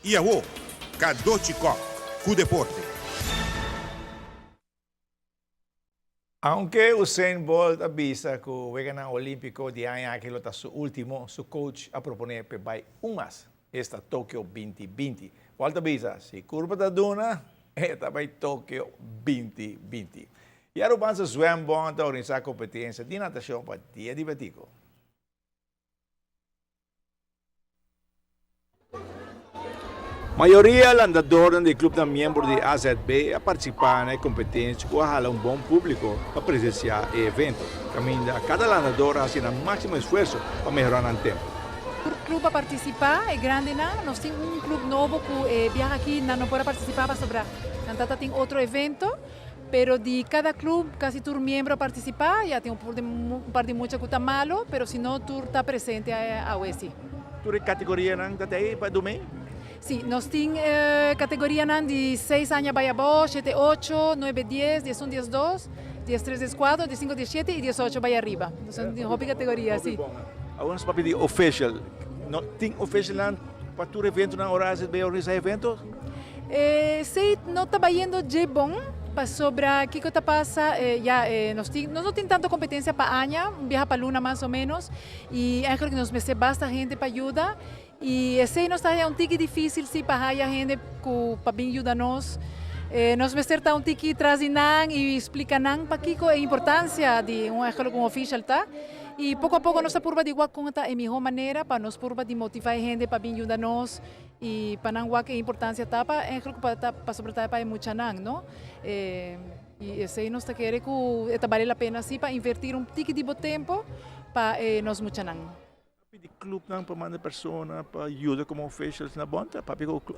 I awo, Cadochi Kock ku deporte. Aunke Usain Bolt a bisa ku Weganan Olímpiko di aña aki lo ta su último, su coach a proponé p'e bai un mas, esta Tokio 2020. Bolt a bisa, si kurpa ta duna, e ta bai Tokio 2020. I Arubanse Zwembond ta organisá kompetensia di natashon pa Dia di Betico. Mayoria landadornan di clubnan miembro di AZB a participa na e competencia cu a hala un bon publico pa presencia e evento, caminda cada landador a haci nan maximo esfuerso pa mehora nan tempo. Tur club a participa, e grandenan. Nos tin un club nobo cu e biaha aki nan no por a participa pasobra nan tata tin otro evento. Pero di cada club casi tur miembro a participa, ya tin un par di mucha cu ta malo, pero si no tur ta presente awe si. Tur e categorianan ta tey pa dumey? Si, nos tin categorianan di seis aña bay abao, shete, ocho, nuebe, dies, diesun, diesdos, diestres, diescuatro, diescinco, diesshete y diesocho bay ariba. Nos tin hopi categoria, si. Awor nos papia di official. No tin officialnan pa tur eventonan ora AZB organisa evento? Esey no ta bayendo dje bon, pasobra kiko ta pasa, ya nos tin, nos no tin tanto competencia pa aña, un biaha pa luna mas o menos, y eigenlijk nos mester basta hende pa yuda, y esey nos ta haya un tiki dificil si pa haya hende cu pa bin yuda nos. Nos mester ta un tiki tras di nan y splica nan pakico e importancia di un eigenlijk un official ta. Y poco a poco nos ta purba di wak con ta e miho manera pa nos purba di motiva e hende pa bin yuda nos y pa nan wak e importancia ta pa eigenlijk pa ta pasobra ta pa e muchanan no. Y esey nos ta kere cu e ta bale la pena si pa invertir un tiki di bo tempo pa e nos muchanan. Pidi clubnan pa manda persona pa yuda como officials na bon ta papia cu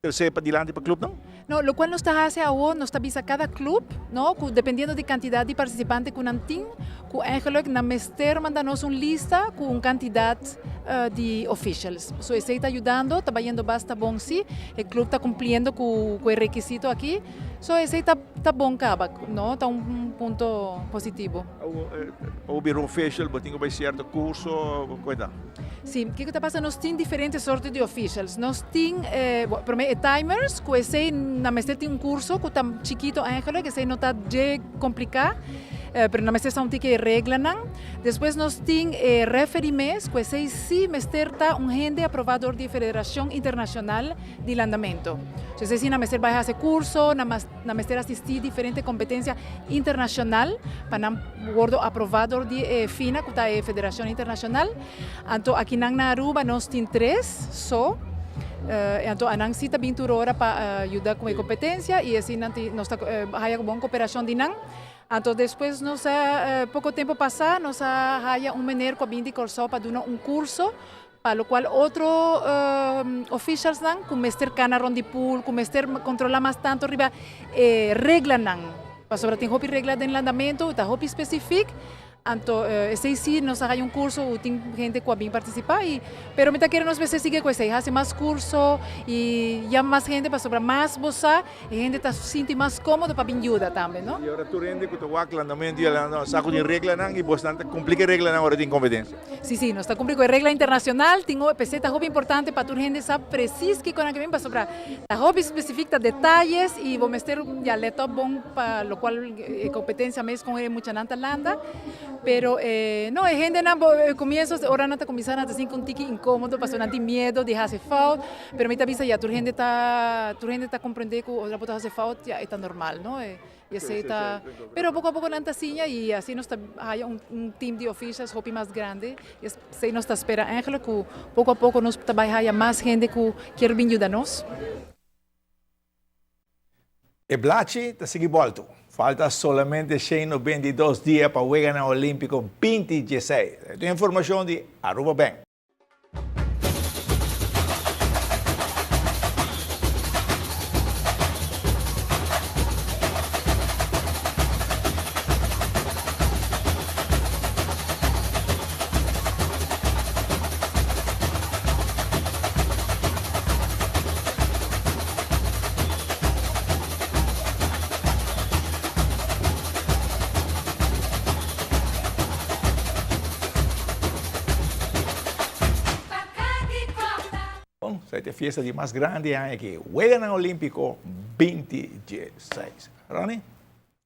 Trece pa dilanti pa clubnan? No, locual nos ta haci awor, nos ta bisa cada club, no, cu dependiendo di cantidad di participante cu nan tin, cu eigenlijk nan mester manda nos un lista cu un cantidad di officials. So esey ta yudando, ta bayendo basta bon si, e club ta cumpliendo cu e requisito aki, so esey ta ta bon caba, no, ta un punto positivo. Awor bira un official bo tin cu bay cierto curso, cuenta? Si, kiko ta pasa? Nos tin diferente sorto di officials. Nos tin, bo, prome e timers, ku esei nan mester tin un kurso ku ta chikito eigenlijk, esei no ta dje kompliká, pero nan mester sa un tiki e reglanan. Despues nos tin e referee mes, ku esei si mester ta un hende aprobá dor di e Federashon Internashonal di Landamentu. So esei si nan mester bai hasi kurso, nan nan mester asistí diferente kompetensia internashonal pa nan wordo aprobá dor di e FINA ku ta e federashon internashonal. Anto akinan na Aruba nos tin tres so, anto anan si ta bin tur ora pa yuda ku e kompetensia i asina nan tin nos ta haya bon koperashon di nan. Anto despues nos a poko tempu pasá nos a haya un mener ku a bin di Kòrsou pa duna un kurso Pa locual otro officialsnan cu mester cana rond di pool, cu mester controla mas tanto riba e reglanan, pasobra tin hopi regla den landamento, ta hopi specific, anto esey si nos a haya un curso u tin hende cu a bin participa y pero mi ta kere nos mester sigui cu esey, haci mas curso y yama mas hende pasobra mas bo sa E hende ta sinti mas kómodo pa bin yuda tambe, no? I ora tur hende ku ta wak landamentu i a landa sa ku tin reglanan i bosnan ta kumpli ku e reglanan ora tin kompetensia. Sí, sí, nos ta kumpli ku e regla internashonal. Tin hopi, p'esei ta hopi importante pa tur hende sa presis kiko nan ke bin pasobra ta hopi spesifik, ta detayes i bo mester ya lèt òp bon pa lokual e kompetensia mes kon e muchanan ta landa. Pero no, e hendenan bo e komienso ora nan ta kuminsá nan ta sinti un tiki inkómodo pasobra nan tin miedu di hasi fout. Pero mi ta bisa ya tur hende ta tur hende ta comprende cu ora bo ta haci fout ya e ta normal no y esey ta pero poco a poco nan ta siña y asi nos ta haya un un team di officials hopi mas grandi y esey nos ta spera eigenlijk cu poco a poco nos ta bay haya mas hende cu kier bin yuda nos. E blachi ta sigui bolto. Falta solamente 192 dia pa Weganan Olimpico 2016. Esaki ta un informacion di Aruba Bank. E fiesta di mas grandi aki, Weganan Olimpico 2016. Ronnie?